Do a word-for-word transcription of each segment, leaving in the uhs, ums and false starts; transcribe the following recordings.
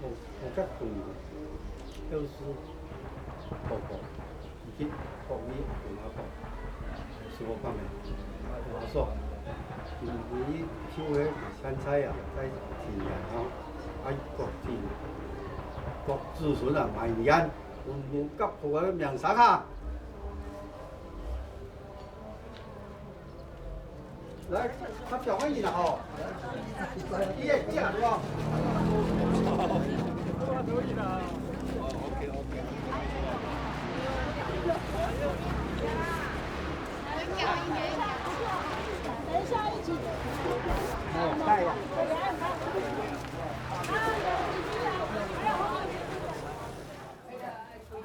好，好結棍个，表示哥哥，已經國語阿公阿婆，是我講个，阿叔，今日就係現在啊，在今年吼，啊，國子，國子孫啊，滿願，文武甲婆个名聲啊！ 來，較少个人啦吼。你个囝對無？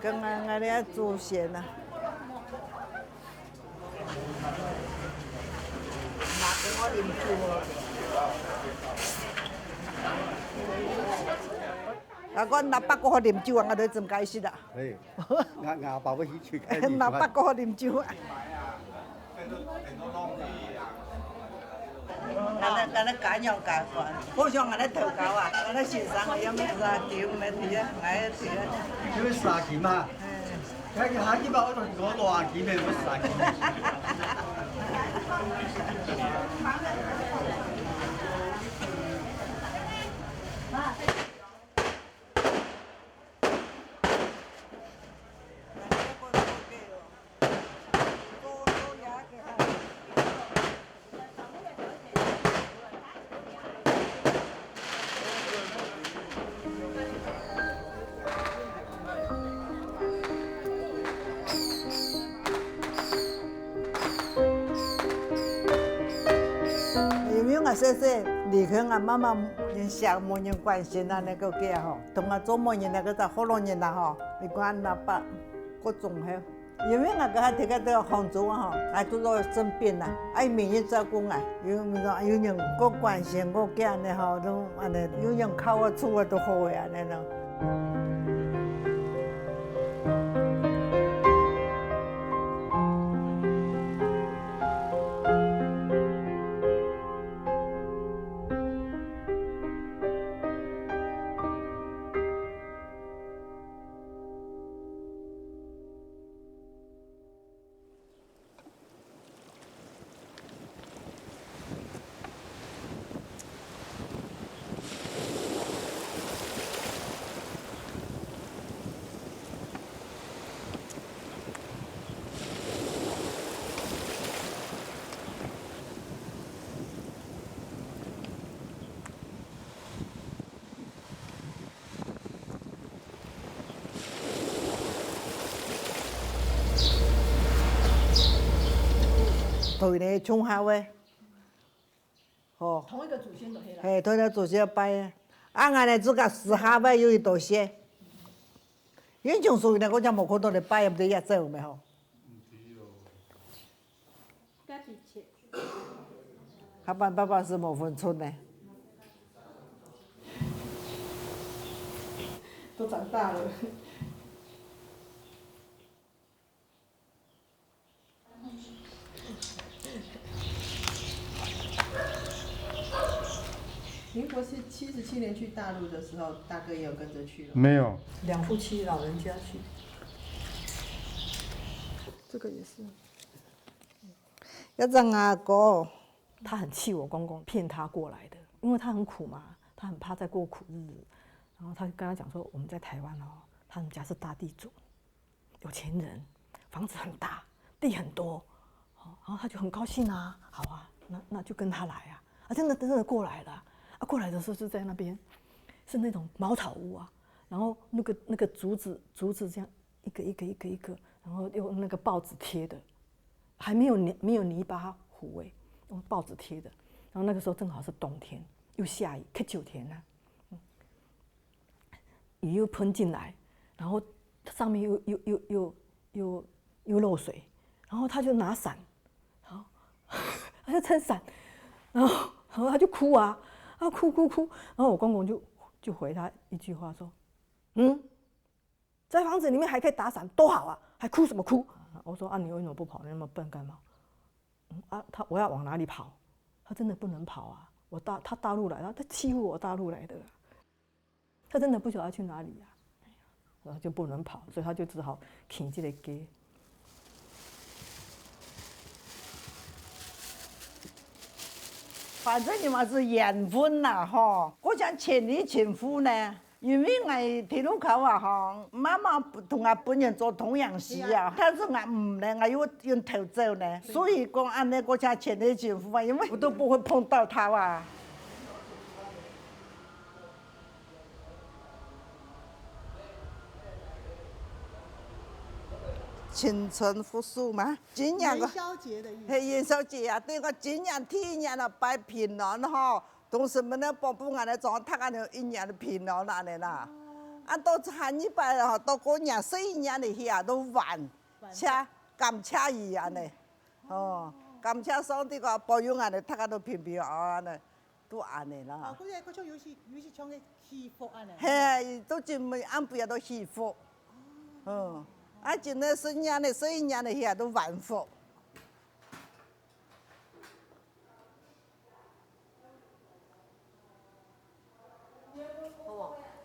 跟俺俺个祖先啊。啊，我若伯个好啉酒啊，我都真開心啊。哎，我我爸爸去去開你。若伯个好啉酒啊。 俺个俺个家娘家官，好像俺个頭家啊，俺个先生啊，也没啥酒，没酒啊，俺也酒啊。因為啥酒嘛？哎。該个下去吧，我都我都啊，酒没有啥酒。因為𠊎細細離開𠊎媽媽，人惜無人關心啊，該个吼，同𠊎做媒人啊，該隻福佬人啊吼，你看𠊎爸各種嘿。 因為𠊎个下頭个在杭州啊吼，𠊎住到身邊啊，啊，有人照顧𠊎，有有人過關心過恁呢吼，都恁呢，有人靠𠊎厝啊都好个恁呢咯。 對呢，從下尾。吼。同一個祖先就係啦。嘿，同一個祖先拜啊。啊，𠊎呢，自家私下拜有一道線。因為從所以呢，我講無看到你拜，毋知也走沒吼。 家己切。下半爸爸是無分寸呢。都長大了。民国是七十七年去大陸的時候，大哥也有跟著去了。沒有。兩夫妻老人家去。這個也是。 要這樣啊，哥。他很氣我公公騙他過來的，因為他很苦嘛，他很怕再過苦日子。然後他就跟他講說，我們在台灣哦，他們家是大地主，有錢人，房子很大，地很多，哦，然後他就很高興啊，好啊，那那就跟他來啊，啊，真的真的過來了啊，啊，過來的時候是在那邊，是那種茅草屋啊，然後那個那個竹子竹子這樣一個一個一個一個，然後用那個報紙貼的， 還沒有泥沒有泥巴糊欸，用報紙貼的。然後那個時候正好是冬天，又下雨，忒久天啊，嗯，雨又噴進來，然後上面又又又又又又漏水，然後他就拿傘，然後他就撐傘，然後然後他就哭啊，他哭哭哭，然後我公公就就回他一句話說，嗯， 在房子裡面還可以打傘，多好啊，還哭什麼哭？我說啊，你為什麼不跑？你那麼笨幹嘛？嗯啊，他我要往哪裡跑？他真的不能跑啊！我大他大陸來，他他欺負我大陸來的啊，他真的不曉得去哪裡啊，然後就不能跑，所以他就只好徛這個街。 反正你嘛係緣分啦吼，過像千里情婦呢，因為𠊎在路口啊吼，媽媽同𠊎本人做童養媳啊，但是𠊎毋呢，𠊎又又偷走呢，所以講恁呢過像千里情婦啊，因為我都不會碰到他啊。青春復甦嘛，今年个，元宵節的意思。嘿，元宵節啊，對个，今年第一年啊，拜平安吼，同時呢，保佑𠊎等莊大家有一年的平安恁呢啦。啊，到下一擺吼，到過年十一年的去啊，都還，謝，感謝佢恁呢。哦，感謝上帝个保佑𠊎等大家都平平安安的。 都恁呢啦。哦，佢个各種有時有時像个祈福恁呢。嘿，都真暗晡夜都祈福。嗯，啊，真个十年个，十一年个遐都還福。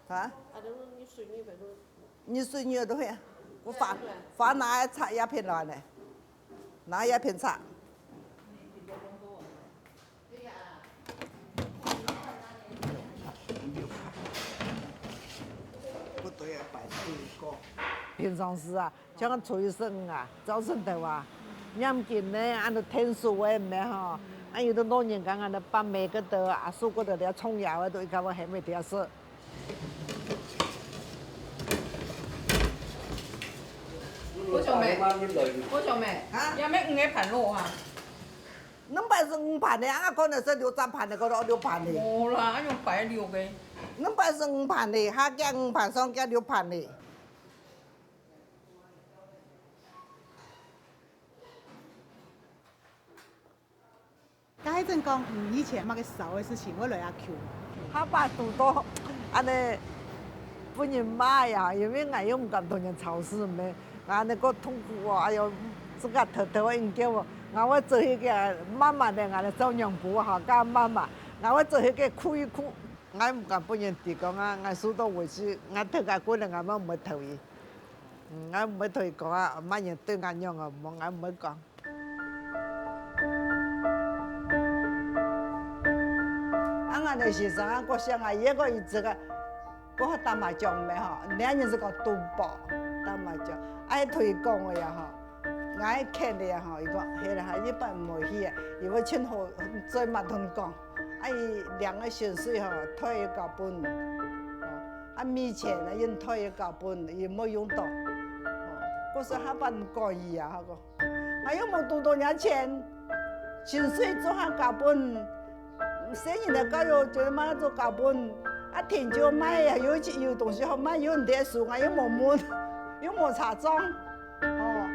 啊？啊，你水女个都，你水女都会，我发发拿个茶叶片来呢，拿叶片茶。 平常時啊，像初一十五啊，朝晨頭啊，念經呢，恁樣𢯭手个毋係吼，啊，有个老人家恁樣伯姆个兜、阿叔个兜，來唱歌个都一家伙喊个聽食。 郭小妹，郭小妹，啊？也没五个盘肉哈。恁擺係五盤个，啊，可能係六隻盤个，可能六盤个。無啦，用擺六个。恁擺係五盤个，下加五盤，上加六盤个。 該一陣講，嗯，以前麼个少个事情，會來阿舅。下擺堵到恁呢分人罵呀，因為𠊎又毋敢同人吵事咩，𠊎恁呢个痛苦哦，哎喲，自家偷偷个應該哦，𠊎會做一个慢慢个，𠊎來做娘婆哈，該慢慢，𠊎會做一个哭一哭，𠊎毋敢分人知講啊，𠊎受到委屈，𠊎頭家過了，𠊎乜毋會投伊，嗯，𠊎毋會同伊講啊，麼人對𠊎仰啊，無，𠊎毋會講。 啊，𠊎个先生啊，國姓啊，伊个一直个，過好打麻將个吼，兩人係講賭博，打麻将，啊，佢同佢講个呀吼，𠊎个客个呀吼，佢講，係啦，下一擺毋好去啊，佢會盡好做麼同講，啊，佢領个薪水吼，退佢交分，哦，啊，米錢啊，用退佢交分，佢無用到，哦，故所下擺毋過意啊，佢講。 𠊎又無賭到若錢，薪水做下交分，細人个教育就係嘛做交分，啊，田就賣啊，有一有東西好賣，有人在手，𠊎又無問，又無查帳，哦，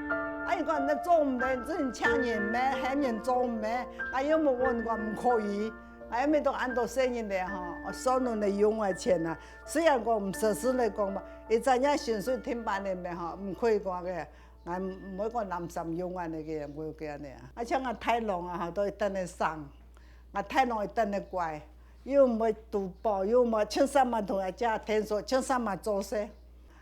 啊，佢講你做毋得，真請人咩，喊人做毋得，𠊎又無問過毋可以，𠊎又無到恁多細人个吼，算你个用个錢啊，雖然講毋實實來講嘛，一隻月薪水停板个咩吼，毋可以講个。 𠊎毋會講濫糝用恁呢个，毋會个恁呢啊。啊，像𠊎大郎啊，吼，都一等个省，𠊎大郎一等个乖，又毋會賭博，又毋會，盡少嘛同阿姐𢯭手，盡少嘛做事。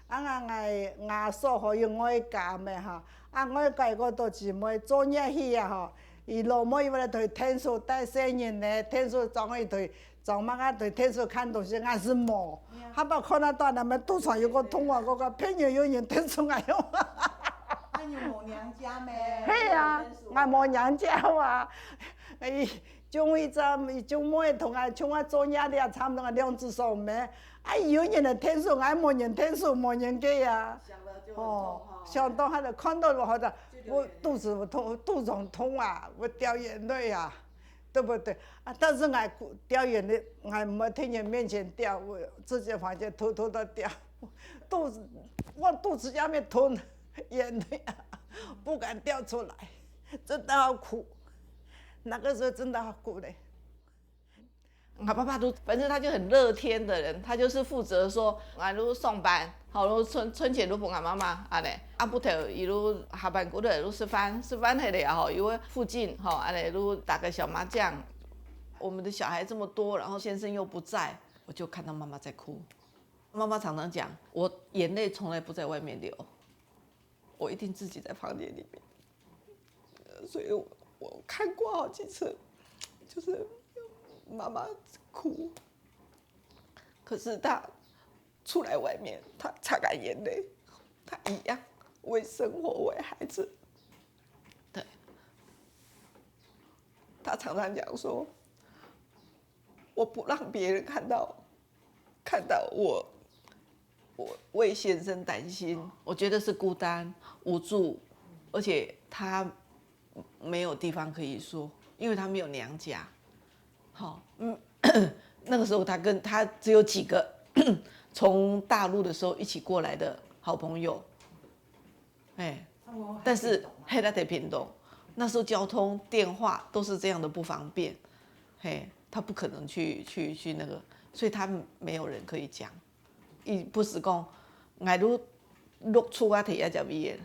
啊，𠊎𠊎𠊎嫂吼有外家咩吼，啊，外家个都姊妹做業去啊吼，佢老妹又來同佢𢯭手帶細人呢，𢯭手裝佢同佢 做麼个對電視看東西，𠊎係無。下擺看啊到那麼肚腸有個痛啊，該個朋友有人電視𠊎用。啊，有無娘家咩？係啊，𠊎無娘家啊。哎，中一站，中妹同𠊎，像𠊎做夜里啊，差毋多兩隻手咩。啊，有人來電視，𠊎無人電視，無人个啊。想到就很痛哦，哈。想到還得看到我好的，就流眼淚。我肚子痛，肚腸痛啊，我掉眼淚啊。 對不對？啊，但是𠊎掉眼淚，𠊎毋會在人面前掉，我自己房間偷偷的掉。肚子，我肚子下面吞眼淚啊，不敢掉出來，真的好苦。那個時候真的好苦嘞。我爸爸都，反正他就很樂天的人，他就是負責說，啊，就上班， 好，就存存錢就分𠊎媽媽恁呢。暗晡頭佢就下班過來就食飯，食飯忒了吼，又會附近吼恁呢就打個小麻將。我們的小孩這麼多，然後先生又不在，我就看到媽媽在哭。媽媽常常講，我眼淚從來不在外面流，我一定自己在房間裡面。所以我我看過好幾次，就是媽媽哭，可是她出來外面，她擦乾眼淚，她一樣為生活為孩子。對，她常常講說，我不讓別人看到，看到我，我為先生擔心，我覺得是孤單、無助，而且他没有地方可以说，因为他没有娘家。好，嗯，那个时候他跟他只有几个从大陆的时候一起过来的好朋友，哎，但是黑拉得屏东，那时候交通、电话都是这样的不方便，嘿，他不可能去去去那个，所以他没有人可以讲。伊不是讲，我都落出啊，提啊，叫毕业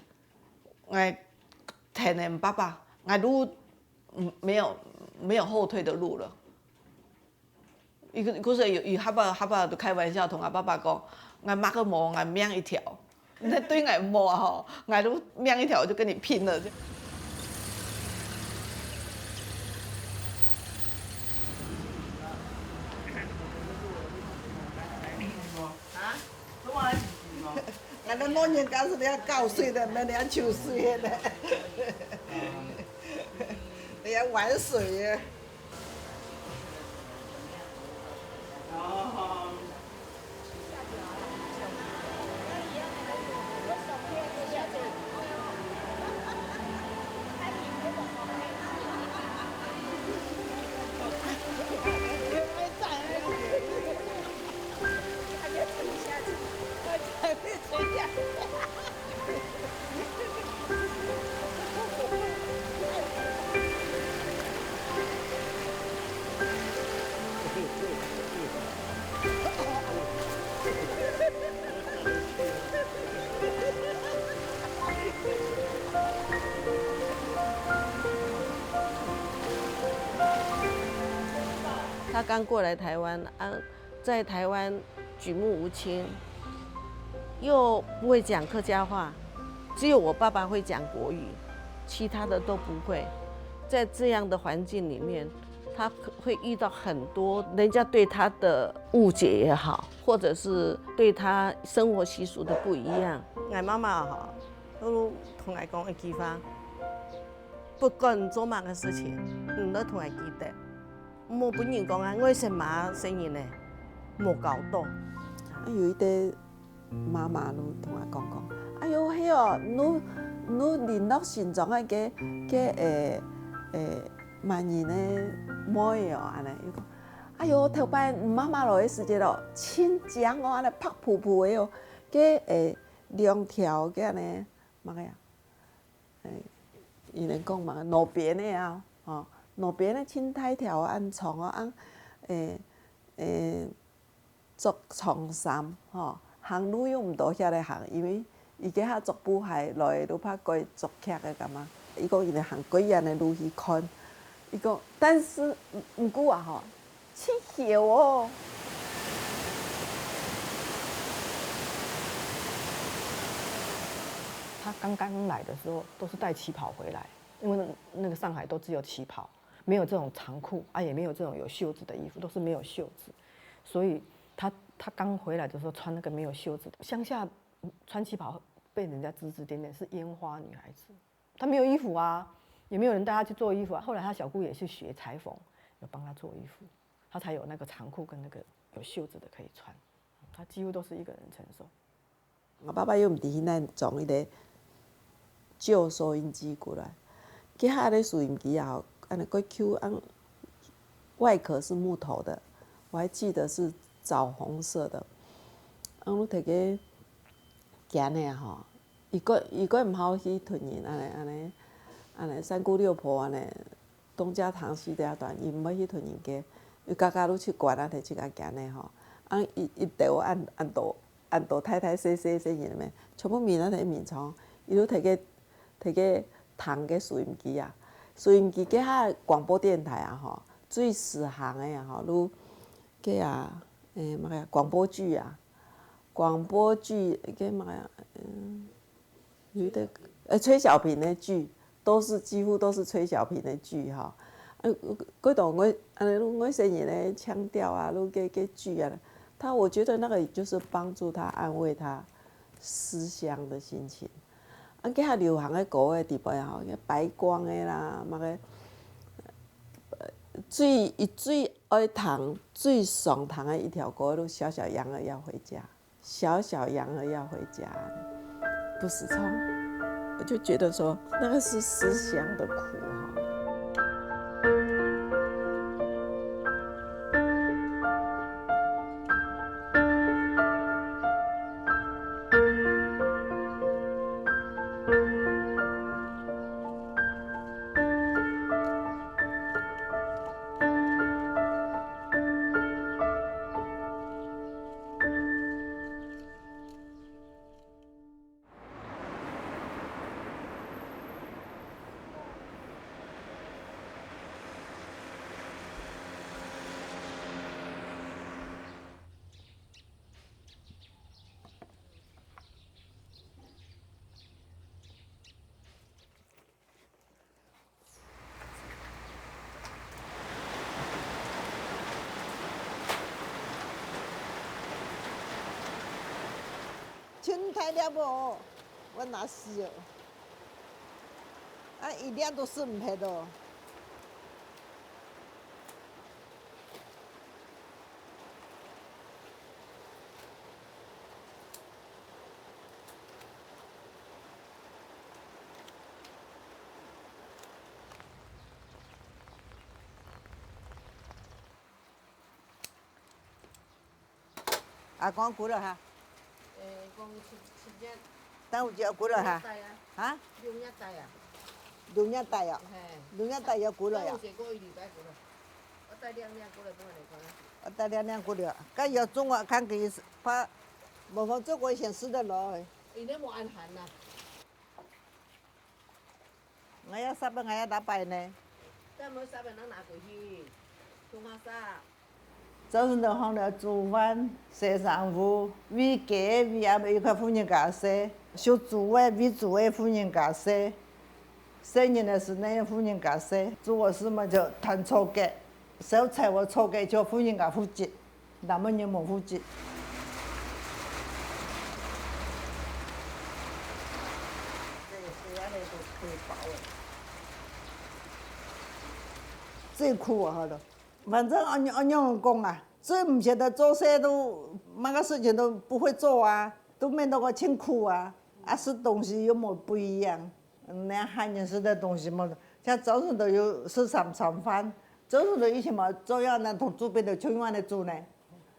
，𠊎跈等爸爸，𠊎都，嗯，没有，没有后退的路了。伊个，故所有，有下擺，下擺都开玩笑同阿爸爸讲，𠊎妈个无，𠊎命一条。你对𠊎无吼，𠊎都命一条，我就跟你拼了。啊？ 俺的老人家是两九岁的，没两九岁的，人家玩水耶。他刚过来台湾啊，在台湾举目无亲，又不会讲客家话，只有我爸爸会讲国语，其他的都不会。在这样的环境里面，他可，会遇到很多人家对他的误解也好，或者是对他生活习俗的不一样。俺妈妈哈，都同俺讲一句话，不管做么个事情，你都同俺记得。 莫分人講啊，外省嘛細人呢，無教導。啊，有一个媽媽就同𠊎講講，哎喲，係哦，你，你聯絡新莊个，个，誒，誒，滿人个妹哦，恁呢，又講，哎喲，頭擺媽媽來个時節哦，盡靚哦，恁呢白噗噗个哦，个，誒，兩條个恁呢，麼个啊？ 誒，有人講嘛，路邊个啊，吼，路邊个盡大條啊，恁長啊，恁，誒，誒，著長衫，吼，行路又毋多曉得行，因為佢該下著布鞋，來都怕該著屐个感覺。佢講佢等行過恁个路去看，佢講，但是，毋，毋過啊，吼， 氣球哦。他刚刚来的时候都是带旗袍回来，因为那，那个上海都只有旗袍，没有这种长裤啊，也没有这种有袖子的衣服，都是没有袖子，所以他，他刚回来的时候穿那个没有袖子的，乡下穿旗袍被人家指指点点是烟花女孩子，她没有衣服啊，也没有人带她去做衣服啊。后来她小姑也去学裁缝，有帮她做衣服，她才有那个长裤跟那个有袖子的可以穿。她几乎都是一个人承受。我爸爸又毋知去哪裝一个旧收音机过来，佢下个收音机啊，恁呢个旧，恁，外壳是木头的，我还记得是枣红色的，然后摎佢 驚个吼，佢个，佢个毋好去同人恁呢，恁呢，恁呢三姑六婆恁呢，東家堂西家短，佢毋會去同人家，佢家家都去管啊，佢自家驚个吼。啊，一，一兜恁，恁多，恁多大大細細細人咩，全部眠啊，佢眠床，佢都摕个，摕个聽个收音機啊，收音機該下廣播電台啊吼，最時行个啊吼，都，該啊，誒，麼个廣播劇啊， 廣播劇，該麼个啊，嗯，有一个，呃，崔小平的劇，都是，几乎都是崔小平的剧哈。呃，各种外，呃，外省人的腔调啊，那个，个剧啊，他，我觉得那个也就是帮助他安慰他思乡的心情。啊，佢下流行的歌的底背啊，白光的啦，那个，呃，最，最 愛聽最常聽个一條歌，就小小羊兒要回家，小小羊兒要回家，不時唱。我就觉得说那个是思乡的苦哈。真大粒哦，我拿死哦！啊，一粒都食毋忒哦。 啊，講幾多下？誒，講七，七月，等有一个幾多下？六月底啊。哈？六月底啊。六月底啊？嘿。六月底有幾多啊？等有一个一禮拜幾多？我帶兩領過來分你看啊。我帶兩領過來啊。該有中國看佢怕，無講中國先食得落。佢那無恁寒呐。 𠊎愛煠个，𠊎愛打擺呢。該無煠个，人拿過去，同下煠。朝晨就放了煮飯、洗衫褲、餵雞、餵鴨，又靠婦人家洗，收豬仔、餵豬仔婦人家洗，洗人个時呢婦人家洗，做个事嘛就團草雞，收菜个草雞就婦人家負責。 男人無負責。最苦啊，好了，反正恁，恁樣講啊，最毋曉得做事都，麼个事情都不會做啊，都變到个辛苦啊，啊，食東西又無不一樣。 嗯，恁樣漢人食个東西嘛，像朝晨都有食三餐飯，朝晨都以前嘛，照樣呢，同祖輩都照樣來煮呢。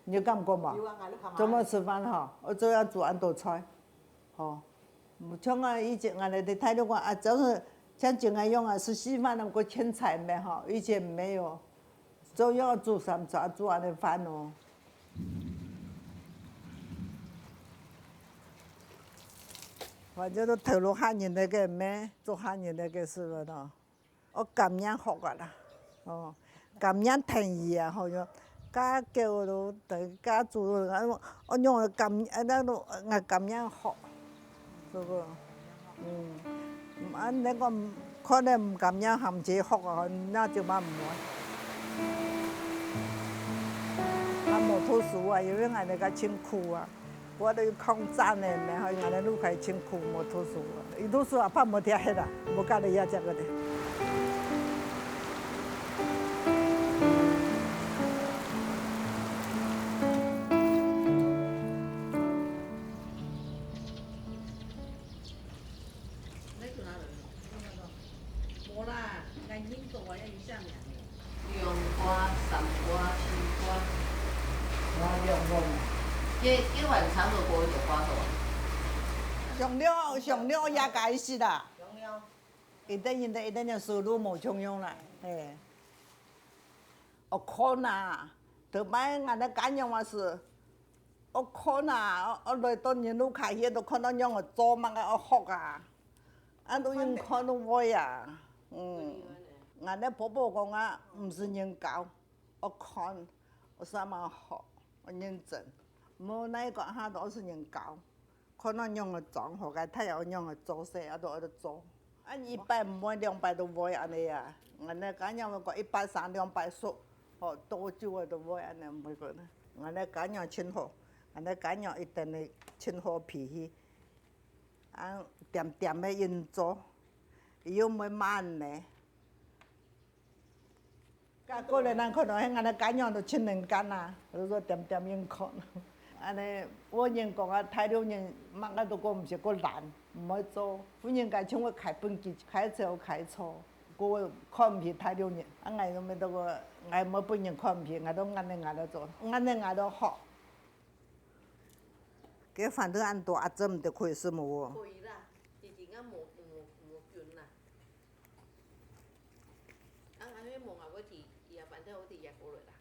你有感覺無？有啊，𠊎都看嘛。周末食飯吼，𠊎照樣煮恁多菜，吼。像啊，以前𠊎等在大陸啊，啊，朝晨像今仔樣啊，食稀飯啊，過千菜咩吼，以前沒有。 照樣煮三餐，煮恁樣飯哦。反正都頭路漢人个个咩，做漢人个个事了咯。𠊎甘願學啊啦，哦，甘願聽佢啊，好像家教都等家煮，𠊎用甘，啊，那都，𠊎甘願學。 這個，嗯，啊，恁樣講，可能毋甘願喊佢學啊，那就嘛毋會。啊，無讀書啊，因為𠊎等个辛苦啊，𠊎等有抗戰个，然後𠊎等屋下辛苦，無讀書啊，有讀書啊，飯無食忒啊，無家己也食个咧。 無啦，𠊎認到啊，也有寫名个。兩寡、三寡、四寡。啊，兩寡嘛。這，這碗差不多有六寡个啊。上了，上了也該死啦。上了。一等一等一等个收入無共樣啦，嘿。哦，看啊，頭擺𠊎等家娘嘛係，哦，看啊，哦，來到人屋下去都看到仰仔做麼个，哦，學啊。 啊，都用看都會啊。嗯，𠊎个婆婆講啊，毋使人教，𠊎看，𠊎煞猛學，𠊎認真。無哪個下都係人教，看到仰仔裝好个，太陽仰仔做事，啊，都愛做。啊，一擺毋會，兩擺都會恁樣啊。𠊎个家娘會講一擺生兩擺熟，吼，多久个都會恁樣，毋會講。𠊎个家娘真好，𠊎个家娘一定係真好脾氣。 啊，恬恬个應做，佢又毋會罵人呢。該過來人看到，嘿，𠊎个家娘都真能幹啊，就說恬恬應看。啊，恁呢，有人講啊，大陸人麼个都講毋識，過懶，毋會做。婦人家全部開本機，開車開錯，過看毋起大陸人。啊，𠊎都毋得過，𠊎無分人看毋起，𠊎都恁呢𠊎都做，恁呢𠊎都學。該飯都恁多，啊，做毋得可以食無？可以啦，弟弟，𠊎無無無滾啦。啊，𠊎無𠊎會提，伊啊，反正我提也過來啦。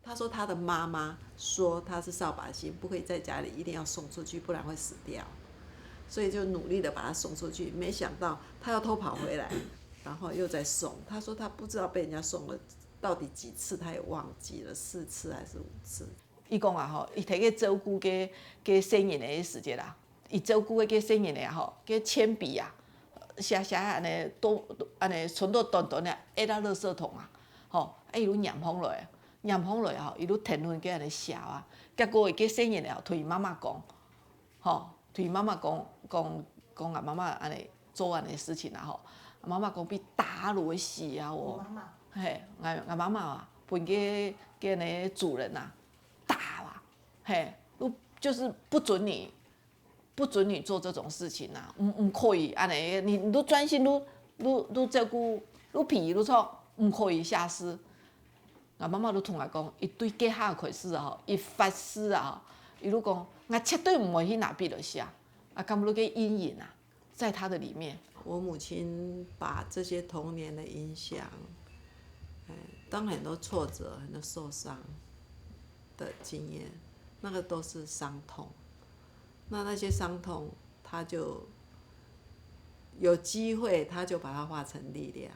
他说他的妈妈说他是扫把星，不可以在家里，一定要送出去，不然会死掉。所以就努力的把他送出去，没想到他又偷跑回来，然后又再送。他说他不知道被人家送了到底几次，他也忘记了，四次还是五次。伊讲啊吼，伊摕去照顾个个細人个時節啦，伊照顧个个細人个吼，个鉛筆啊，写寫恁呢都恁呢伸到短短个，揤到垃圾桶啊，吼，啊伊就拈風來，拈風來吼，伊就跈等个恁呢笑啊，結果个細人个吼，對媽媽講，吼，對媽媽講講講啊，媽媽恁呢做恁呢事情啊吼，媽媽講被打到死啊哦，嘿，𠊎𠊎媽媽啊，分个个呢主人啊打啊，嘿，都就是不准你不准你做这种事情啊，毋毋可以恁呢，你你都專心都都都照顾，都皮都错，毋可以下事。𠊎媽媽都同𠊎講，一對該下開始啊，一發誓啊，一路講，𠊎絕對毋會去拿筆來寫，啊，感覺个阴影啊，在他的裡面。我母亲把这些童年的影响，哎，当然很多挫折、很多受伤的经验，那个都是伤痛。那那些伤痛，他就有机会，他就把它化成力量，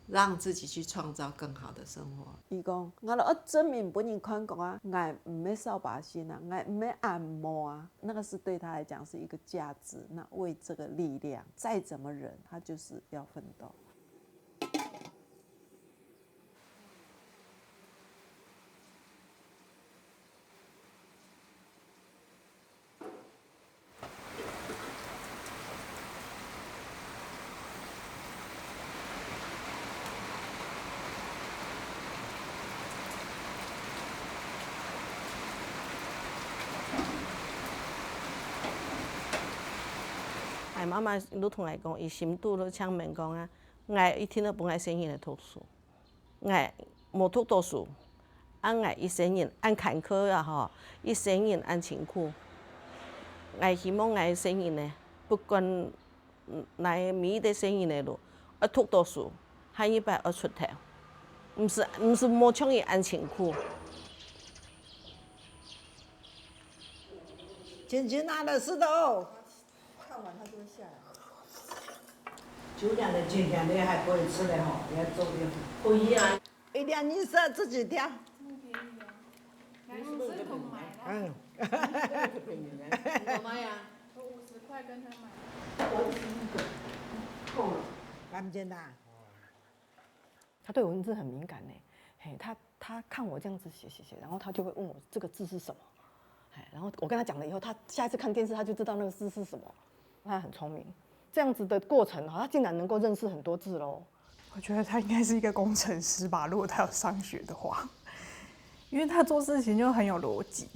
让自己去创造更好的生活。伊讲，我就要证明分人看讲啊，我毋係扫把星啊，我毋係閻魔啊，那个是对他来讲是一个价值，那为这个力量，再怎么忍，他就是要奋斗。 哎，媽媽都同𠊎講，佢心肚都請問講啊，𠊎一定要分𠊎細人來讀書。 𠊎無讀著書，啊𠊎一生人恁坎坷啊吼，一生人恁辛苦。𠊎希望𠊎一生人呢，不管哪每一個生人个路，愛讀著書，下一擺愛出頭，毋係毋係無像佢恁辛苦。真真啊，老師都。 看完它就會下來。酒店的酒店你還可以吃的吼，你要做的。可以啊。一兩二十自己挑。這麼便宜啊？來，是不是可以買啦？嗯。這個就便宜了。你怎麼買啊？我五十塊跟他買。我一十一個，夠了。感覺啦。 他对文字很敏感呢。嘿，他他看我这样子写写写，然后他就会问我这个字是什么。嘿，然后我跟他讲了以后，他下一次看电视他就知道那个字是什么。他很聪明，这样子的过程，他竟然能够认识很多字喽。我觉得他应该是一个工程师吧，如果他有上学的话，因为他做事情就很有逻辑，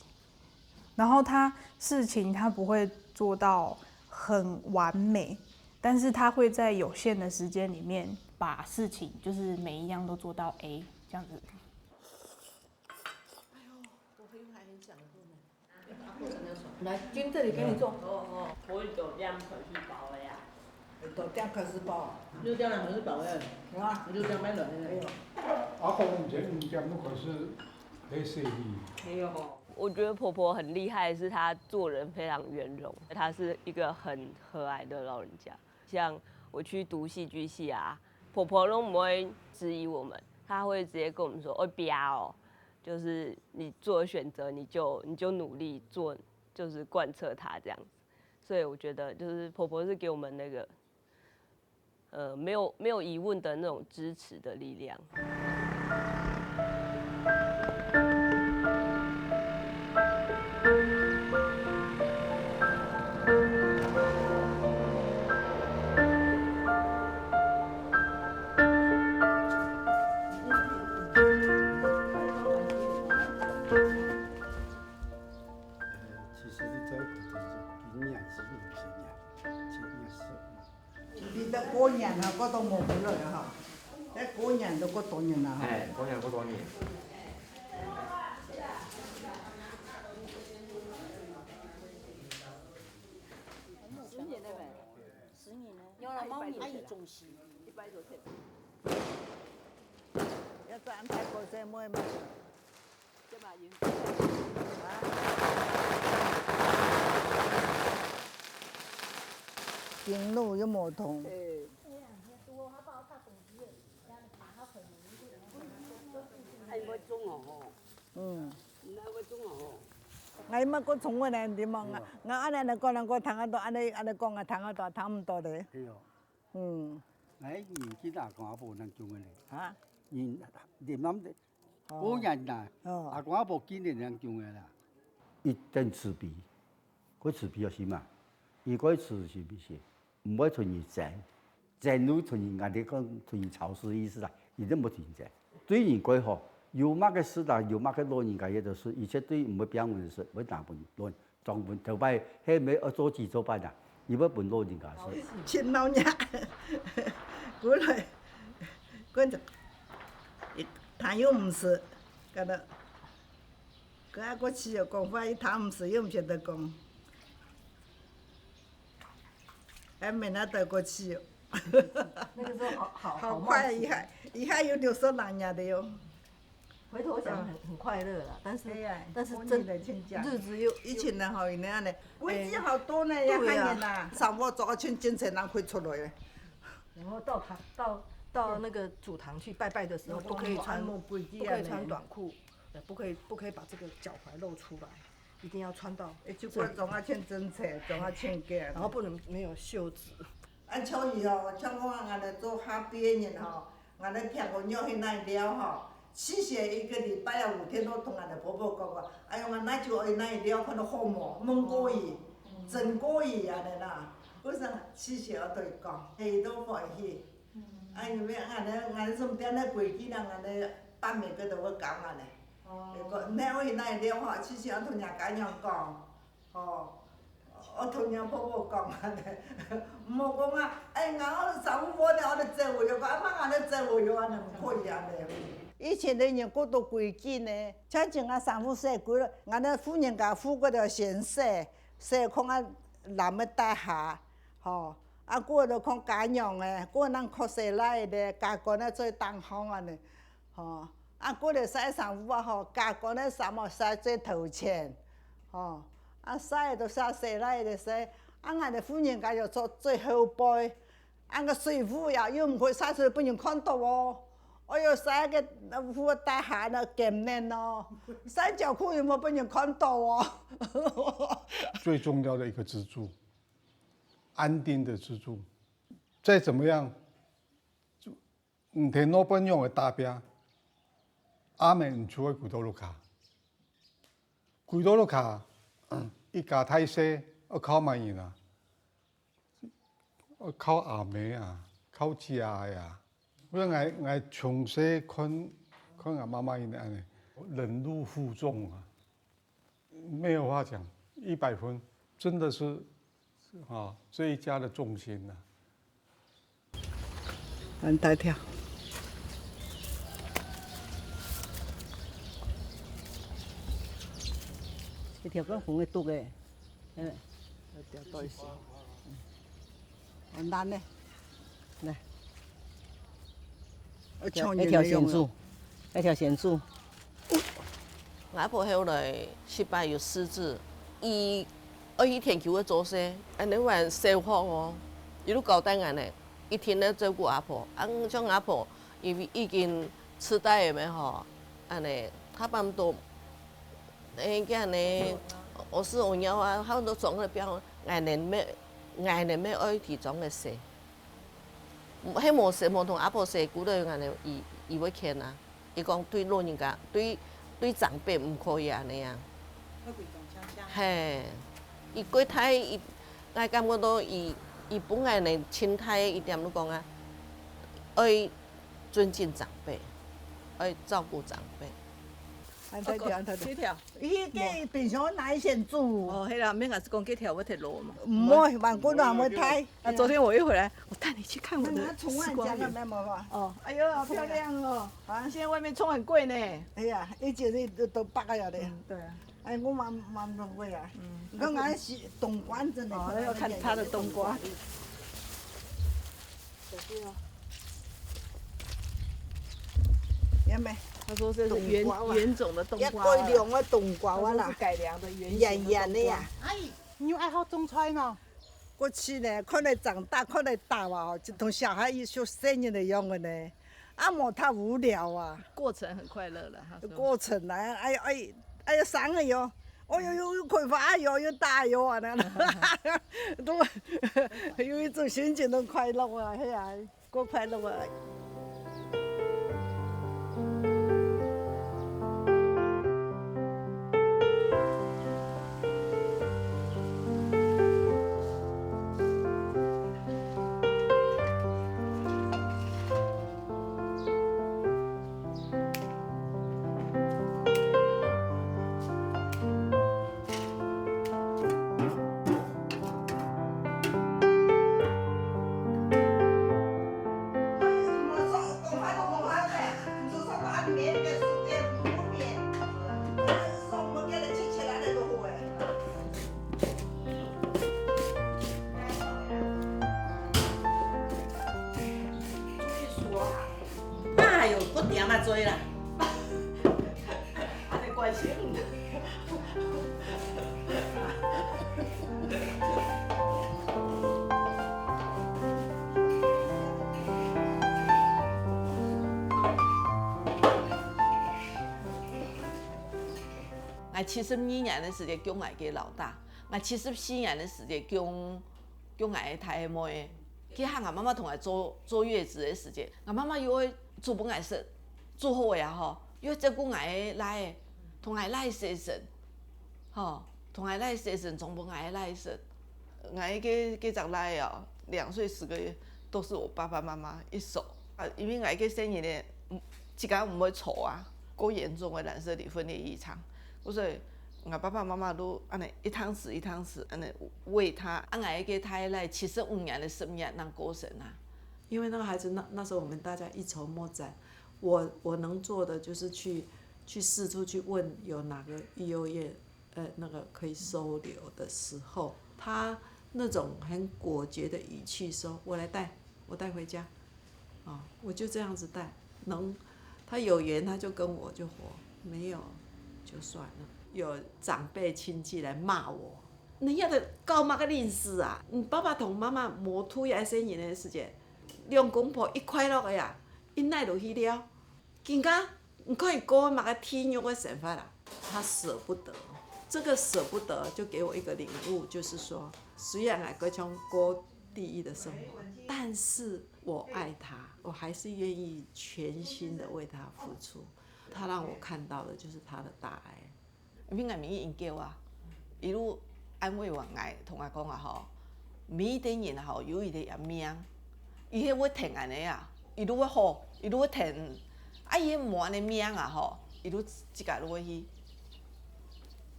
然后他事情他不会做到很完美，但是他会在有限的时间里面把事情就是每一样都做到A这样子。来，君这里给你做。哦哦，我有两块是包的呀。都两块是包。有两块是包的。有啊。有两块卵的。没有。阿公以前五点不可是很细腻。没有吼。我觉得婆婆很厉害，是她做人非常圆融，她是一个很和蔼的老人家。像我去读戏剧系啊，婆婆都不会质疑我们，她会直接跟我们说：“哦，不要哦，就是你做的选择，你就你就努力做，就是贯彻它这样子。”所以我觉得，就是婆婆是给我们那个呃没有没有疑问的那种支持的力量。過年啊，過到無回來啊哈，該過年都過多年了哈。哎，過年過多年。十年了没？十年了。有了，猫年。阿姨中暑。一百多岁。要不然泰国人买嘛。 金路又無通。哎，會中哦吼。嗯。那會中哦吼。𠊎嘛過中文呢，你問啊，𠊎恁樣講，人講聽得到，恁樣恁樣講啊，聽得到，聽毋到咧。對哦。嗯。哎，你去打廣播能中文咧？啊？你你們哦。過年啦，哦。阿公阿婆今年兩種个啦。一等慈悲，佢慈悲个心嘛，佢个慈是毋是？毋會同人爭，爭路同人，人家講同人吵事意思啦，一定無同人爭。對人个好，有麼个事啦，有麼个老人家个事，一切對毋會變个事，會拿分老人 中文頭擺，係毋係愛做幾做擺啊？你愛分老人家食。盡老若，過來，過來，他又毋食，搞到，佢還過去哦，講話一他毋食，又毋曉得講，還沒那得過去哦。那個時候好好好快，好冒險。一下一下有六十零年了喲。 回頭想很，嗯。很快樂啦，但是，對呀，但是真，過年的親家。日子又，以前的好，有那樣的，哎，規矩好多呢，對呀。要看人呐，上火早就清清晨人會出來了。然後到堂，到，到那個祖堂去拜拜的時候，不可以穿，有規矩啊，不可以穿短褲，呃，不可以，不可以把這個腳踝露出來，一定要穿到，哎，就不能總要穿真材，總要穿个。然後不能沒有袖子。 恁像佢哦，像講𠊎等做下輩人吼，𠊎等聽過娘去哪尞吼，至少一個禮拜啊五天都同𠊎等婆婆講過，哎喲，𠊎哪就愛哪尞，看到好無？問過佢，嗯。問過佢恁樣啦。為啥？至少愛對佢講，佢都歡喜。嗯。啊，因為𠊎等，𠊎等身邊个規矩啦，𠊎等爸姆个都會教𠊎等。哦。佢講，你愛去哪尞吼，至少愛同若家娘講。 哦，𠊎同若婆婆講恁樣，毋好講啊，哎，𠊎个衫褲無了，𠊎就走無喲，阿媽，𠊎就走無喲，恁樣毋可以恁樣。以前个人過到規矩呢，像今啊衫褲洗過了，𠊎等婦人家褲个都先洗，洗空啊，藍个帶下，吼，啊，過了空家娘个，過人靠洗來个，家官个最當行恁樣。 吼，啊，過了曬衫褲啊吼，家官个衫哦，曬最頭前，吼，啊，曬都曬洗來个洗，啊，𠊎等婦人家又做最後背，啊，个水壺呀，又毋可以曬出來分人看到哦。哎喲，曬个褲帶下呢，撿等哦，曬腳褲又無分人看到哦。最重要的一個支柱，安定的支柱，再怎麼樣， 毋聽老闆娘个打拼，阿姆毋就會跪到屋下。跪到屋下，一家大細愛靠麼人啊？愛靠阿姆啊，靠姐仔啊。所以𠊎，𠊎從細看，看𠊎媽媽佢等恁樣，忍辱負重啊。 沒有話講，一百分，真的是，啊，這一家的重心啊。很大條。一條更紅的毒的，嗯。要掉多一些。很難呢。來。 愛搶人个用啊。一條線珠，一條線珠。阿婆後來失敗有失智，佢愛去田坵个做事，恁樣還燒火哦。一路交代𠊎呢，一定要照顧阿婆。啊，像阿婆，因為已經痴呆了咩吼，恁樣，他辦都，誒，恁樣，屙屎屙尿啊，他都裝在邊，𠊎等咩，𠊎等咩愛提裝个事。 係無事，無同阿婆事，顧到恁樣，佢，佢會譴啊。佢講對老人家，對，對長輩毋可以恁樣啊。會被講嗆嗆。嘿，佢過大，佢，𠊎感覺到佢，佢分𠊎等盡大一點，就講啊，愛尊敬長輩，愛照顧長輩。恁大條，恁大條。這條。佢个冰箱拿去先煮。哦，係啦，免𠊎係講這條我忒老嘛。毋會，萬古都還會大。啊，昨天我一回來，我帶你去看我的時光園。哦，哎呦，好漂亮哦！啊，現在外面蔥很貴呢。哎呀，以前你都都八个了嘞。嗯，對啊。哎，我蛮蛮认为啊。嗯。你看俺是冬瓜真的。哦，那要看它的冬瓜。 小心哦。有没？他说这是原，冬瓜啊。原种的冬瓜啊。也改良的冬瓜啊啦。他说是改良的原型的冬瓜。圆圆的呀。阿姨，你有爱好种菜吗？过去呢，看你长大，看你大嘛，就同小孩一样，生日的样的呢。啊，无太无聊啊。过程很快乐了，他说。过程啊，哎哎哎呀，生个哟，哦哟哟，又开花哟，又大哟啊，那样，都有一种心情都快乐啊，嘿啊。 过快乐啊。哎哟，我点啊做啦。 啊，你关心。𠊎七十二年个時節降𠊎个老大，𠊎七十四年个時節降，降𠊎个大妹。去喊𠊎媽媽同𠊎坐，坐月子个時節，𠊎媽媽又會煮分𠊎食，煮好个啊吼，又會照顧𠊎个倈仔，同𠊎倈仔洗身，吼，同𠊎倈仔洗身，沖分𠊎个倈仔食。 𠊎个，个隻倈仔哦，兩歲十個月，都是我爸爸媽媽一手。啊，因為𠊎个細人仔，嗯，自家毋會坐啊，過嚴重个染色體分裂異常，所以𠊎爸爸媽媽都恁呢一湯匙一湯匙恁呢餵他。啊，𠊎个大倈七十五年个十月正過身啊。因為那個孩子，那，那時候我們大家一籌莫展，我，我能做的就是去，去四處去問有哪個育幼院 呃，那個可以收留的時候，他那種很果決的語氣說：“我來帶，我帶回家。”啊，我就這樣子帶，能，他有緣他就跟我就活，沒有就算了。有長輩親戚來罵我，你遐个教麼个恁樣啊？你爸爸同媽媽無渡這細人个時節，兩公婆一快樂个呀，一耐落去了。 緊啊，你看你過麼个地獄个生活啊？他捨不得，這個捨不得就給我一個領悟，就是說，雖然𠊎過像過地獄的生活，但是我愛他，我還是願意全心的為他付出。他讓我看到的就是他的大愛。 因為𠊎每日研究啊，佢就安慰𠊎，同𠊎講啊吼，每一個人啊吼，有佢个命，佢係會疼恁呢啊，佢就會好，佢就會疼，啊，佢係無恁呢命啊吼，佢就自家就會去。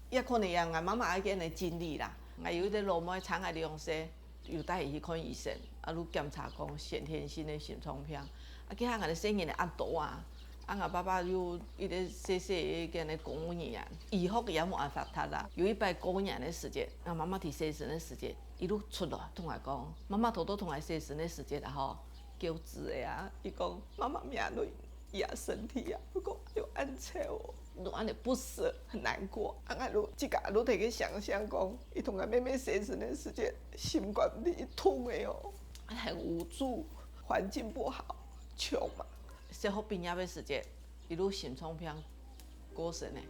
也可能也𠊎媽媽愛恁呢經歷啦，𠊎有一個老妹差𠊎兩歲， 有帶佢去看醫生，啊，就檢查講先天性个心臟病。啊，其實𠊎个細人仔恁大啊，啊，𠊎爸爸又一個細細个个公務人員，醫學也無恁發達啦。有一擺過年个時節，𠊎媽媽在洗身个時節，佢就出來同𠊎講，媽媽偷偷同𠊎洗身个時節啊吼，噭子个啊，佢講媽媽命落 佢个身體啊，毋過又恁醜哦，就恁呢不捨，很難過。啊，𠊎就自家就在該想像講，佢同𠊎妹妹洗身个時節，心肝裡痛个哦，很無助，環境不好，窮嘛。小學畢業个時節，佢就心臟病過身个。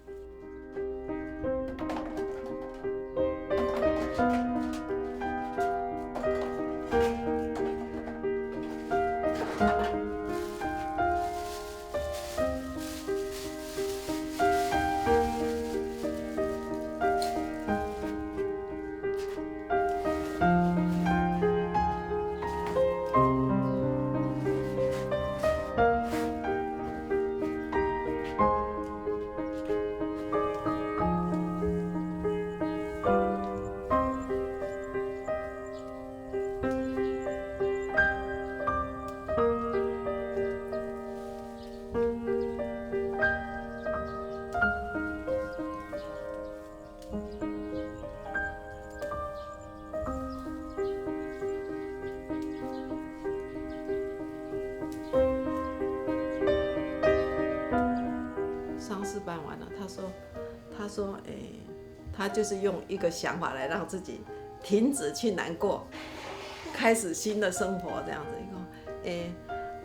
说，哎，他就是用一个想法来让自己停止去难过，开始新的生活这样子。一个，哎，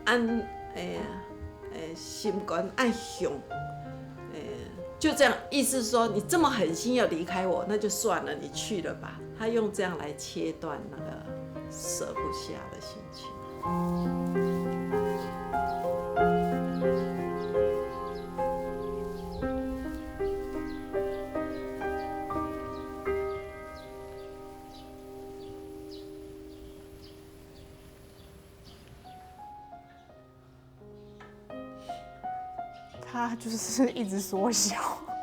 按，哎，哎，心肝按雄，哎，就这样，意思说你这么狠心要离开我，那就算了，你去了吧。他用这样来切断那个舍不下的心情。它就是一直缩小，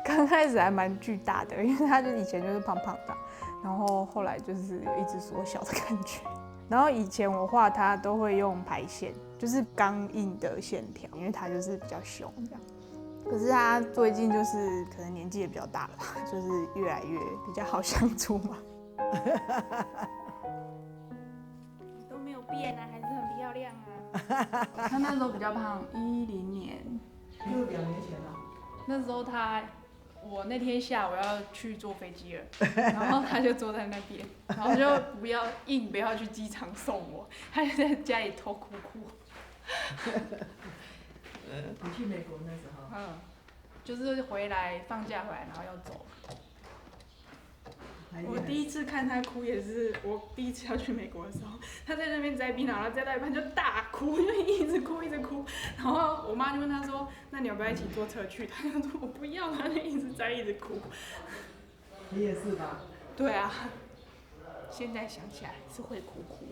刚开始还蛮巨大的，因为它就以前就是胖胖的，然后后来就是有一直缩小的感觉。然后以前我画它都会用排线，就是刚硬的线条，因为它就是比较凶这样。可是它最近就是可能年纪也比较大了吧，就是越来越比较好相处嘛。都没有变啊，还是很漂亮啊。他那时候比较胖，一零年，就两年前了。那时候他，我那天下午要去坐飞机了，然后他就坐在那边，然后就不要硬不要去机场送我，他就在家里偷哭哭。你去美国那时候，嗯，就是回来放假回来，然后要走。我第一次看他哭也是我第一次要去美国的时候，他在那边摘冰榔，然后摘到一半就大哭，就一直哭一直哭。然后我妈就问他说：“那你要不要一起坐车去？”他就说：“我不要。”他就一直摘一直哭。你也是吧？对啊，现在想起来是会哭哭。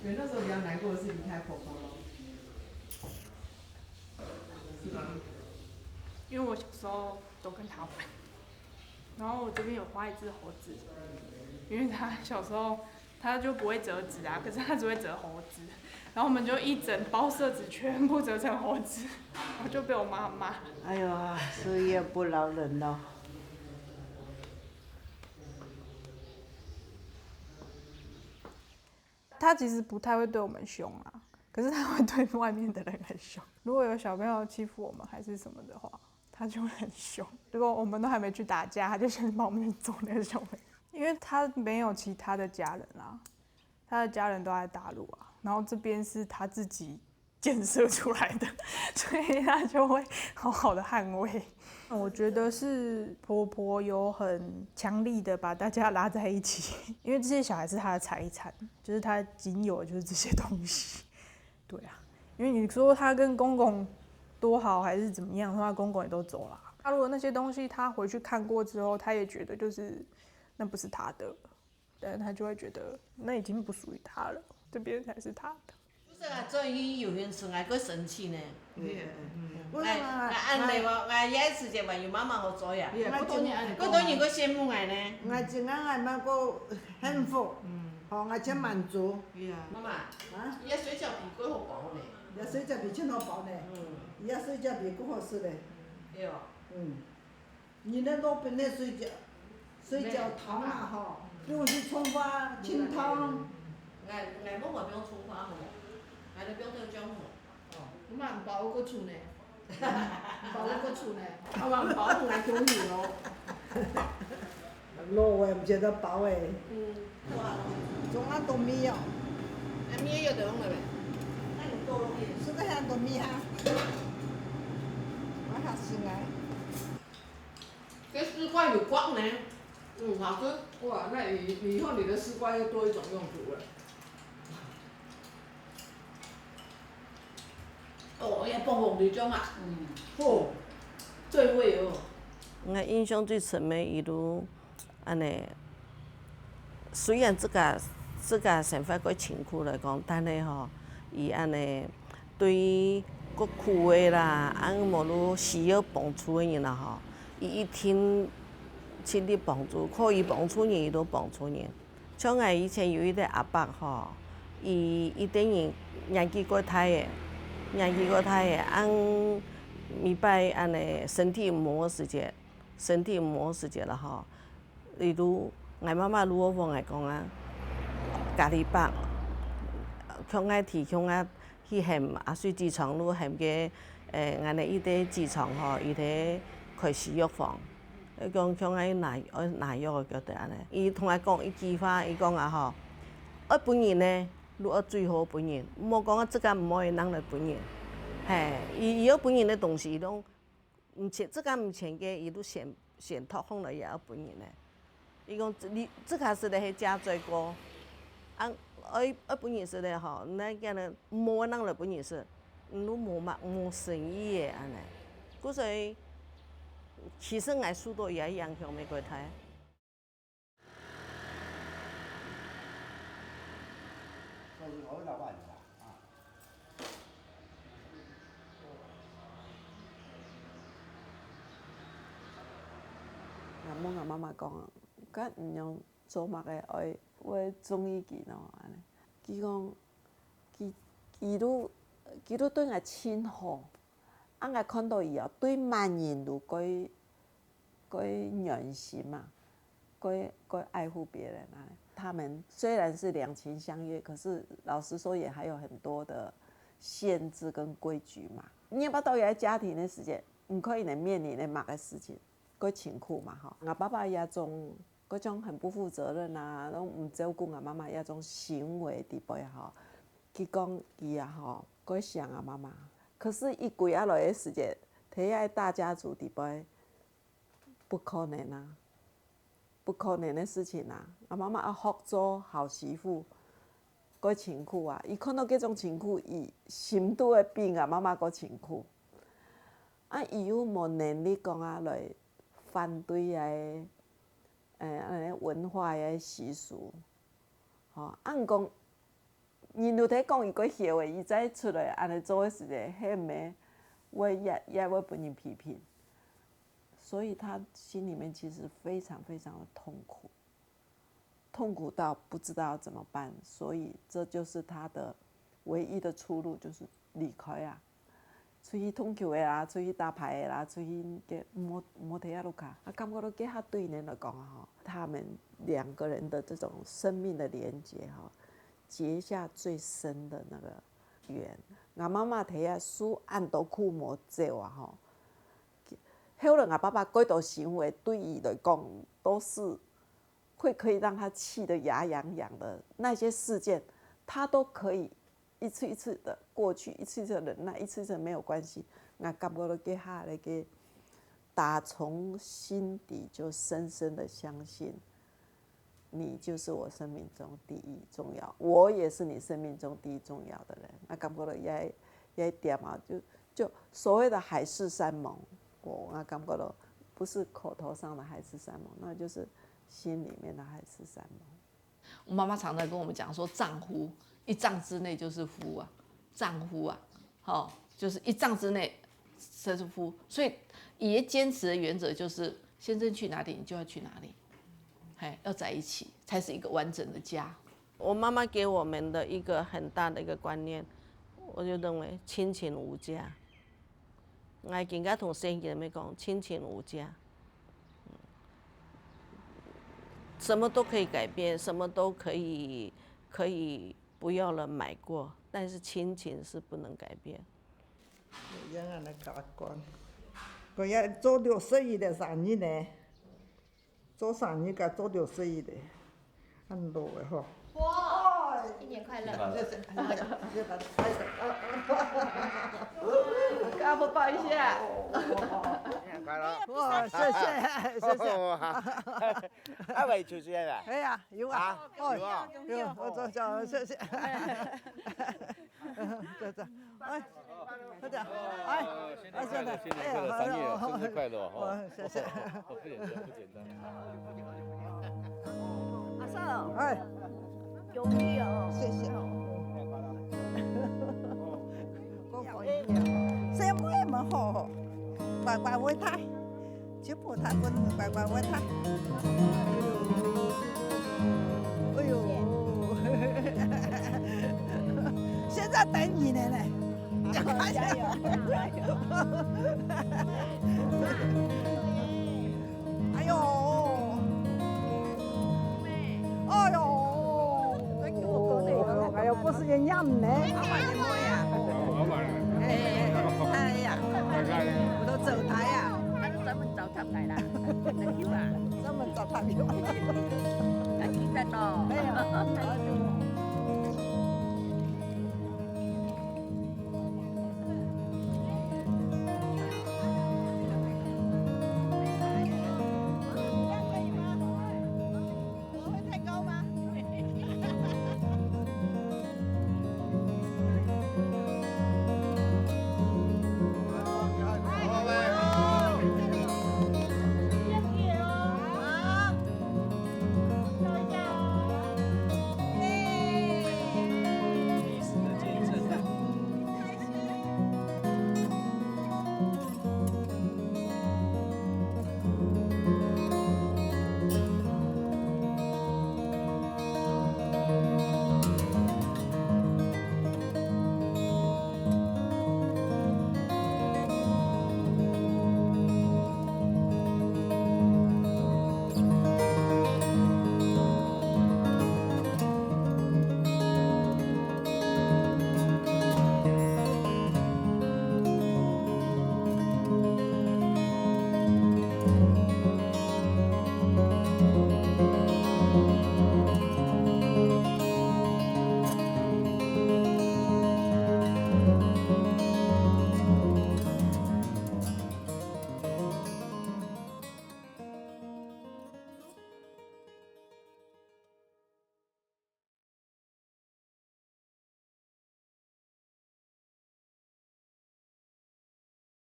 对，那时候比较难过的是离开婆婆咯，是吧？因为我小时候都跟他玩，然后我这边有画一只猴子，因为他小时候他就不会折纸啊，可是他只会折猴子，然后我们就一整包色纸全部折成猴子，然后就被我妈骂。哎呦，时也不饶人咯。他其实不太会对我们凶啊，可是他会对外面的人很凶。如果有小朋友欺负我们还是什么的话，他就会很凶。如果我们都还没去打架，他就先把我们抓那个小朋友，因为他没有其他的家人啊，他的家人都在大陆啊，然后这边是他自己建设出来的，所以他就会好好的捍卫。我觉得是婆婆有很强力的把大家拉在一起，因为这些小孩是他的财产，就是他仅有的就是这些东西。对啊，因为你说他跟公公多好还是怎么样的话，公公也都走了。他如果那些东西他回去看过之后，他也觉得就是那不是他的，但他就会觉得那已经不属于他了，这边才是他的。就是啊，做伊有份出来，个生气呢。你也，嗯，我，我，俺安慰我，俺也时间嘛有妈妈好做呀。你也不多年安慰个多人个羡慕俺呢。我真个俺妈个幸福，嗯，吼，我真满足。你啊，妈妈，啊，伊个水饺皮个好薄呢。伊个水饺皮真好薄呢，嗯，伊个水饺皮个好食嘞，对哦。嗯。你那路边个水饺，水饺汤啊吼，不用去葱花清汤。俺俺妈妈不用葱花吼，俺都不用豆浆吼。哦，我蛮包个醋呢，包个醋呢，啊，俺包俺中意咯。路我也不觉得薄哎，嗯，哇，中啊都没有，俺面有得用了呗。那你够了面。是个很多米哈，我好心哎。这丝瓜有光呢，嗯，好吃。哇，那以以后你的丝瓜又多一种用途了。哦，也放红绿酱啊，嗯，哦，对味哦。我印象最深个，伊都安尼，虽然自家自家生活个辛苦来讲，但是吼，伊安尼对于个苦个啦，安无路需要帮助个人啦吼，伊一定尽力帮助，可以帮助人，伊都帮助人。 像𠊎以前有一个阿伯吼，伊一个人年纪過大个，年纪過大个，恁每擺恁呢身體毋好个時節，身體毋好个時節啦吼，伊都，𠊎媽媽如果問𠊎講啊，隔籬伯，像𠊎提，像𠊎 去喊阿水紙廠，就喊个，誒，恁呢一个紙廠吼，一个開西藥房，佢講像愛拿愛拿藥个，佢就恁呢。佢同𠊎講一句話，佢講啊吼，愛分人呢，就愛最好分人，莫講啊自家毋愛个人來分人。嘿，佢佢愛分人个東西，佢攏毋錢，自家毋錢个，佢就先先討好來也愛分人呢。佢講你自家食个係食罪過，啊愛愛分人食个吼，你恁樣無人來分人食，你就無嘛無生意个恁呢。故所以，其實𠊎受到也影響乜過大。𠊎問𠊎媽媽講，該你用做麼个愛會中意佢呢？恁呢，佢講，佢佢都佢都對𠊎盡好，啊𠊎看到佢哦，對麼人都蓋蓋暖心嘛，蓋蓋愛護別人啊。他們雖然是兩情相悅，可是老實說也還有很多的限制跟規矩嘛。你也不知道原來家庭的時間，你可以能面臨的麼个事情，蓋辛苦嘛吼。𠊎爸爸也總 該種很不負責任啊，攏毋照顧𠊎媽媽這種行為底背吼，佢講佢啊吼，蓋想𠊎媽媽。可是佢歸下來个時節，在這大家族底背，不可能啊，不可能个事情啊！𠊎媽媽愛學做好媳婦，蓋辛苦啊！佢看到這種辛苦，佢心肚會比𠊎媽媽蓋辛苦。啊，佢又無能力講啊來反對个 誒，恁呢文化个習俗。吼，啊毋講，人都在講佢个歇話，佢再出來恁呢做个時節，係毋係會也也會分人批評。所以他心裡面其實非常非常的痛苦，痛苦到不知道怎麼辦，所以這就是他的唯一的出路，就是離開啊。 出去通球个啦，出去打牌个啦，出去个無無在屋下。啊，感覺到這下對人來講啊，吼，他們兩個人的這種生命的連結，吼，結下最深的那個緣。𠊎媽媽在這受恁多苦無走啊，吼，後來𠊎爸爸幾多行為對佢來講都是會可以讓他氣得牙癢癢的那些事件，他都可以 一次一次的過去，一次一次的忍耐，一次一次沒有關係。𠊎感覺到這下个，打從心底就深深的相信，你就是我生命中第一重要，我也是你生命中第一重要的人。𠊎感覺到這這點啊，就就所謂的海誓山盟，𠊎𠊎感覺到不是口頭上的海誓山盟，那就是心裡面的海誓山盟。 我媽媽常常跟我們講說，丈夫一丈之內就是夫啊，丈夫啊，吼，就是一丈之內才是夫。所以爺爺堅持的原則就是，先生去哪裡，你就要去哪裡，嘿，要在一起才是一個完整的家。我媽媽給我們的一個很大的一個觀念，我就認為親情無價。 𠊎今下同細人仔講，親情無價。什麼都可以改變，什麼都可以可以不要了，買過，但是親情是不能改變。樣啊，那个阿官，佢也做六十一个生日呢。 做生日个做六十一个，恁老个吼。哇，新年快乐！谢谢，谢谢，谢谢，给阿婆抱一下。新年快乐！哇，谢谢谢谢。啊，喂，主持人啊，哎呀，有啊，啊，有啊，有，我做做，谢谢。这这，哎，快点，哎，新年快乐，新年快乐，三月，生日快乐哈！谢谢。不简单，不简单。阿少，哎，恭喜哦！谢谢。所以我也蛮好，乖乖会大。 就不太不乖乖我他。哎呦，现在等你呢嘞，加油加油！哎呦，哎呦，哎呦，不是人家呢。哎呀，我都走开呀。十九啊？专门做朋友。啊，记得咯。对啊，啊，就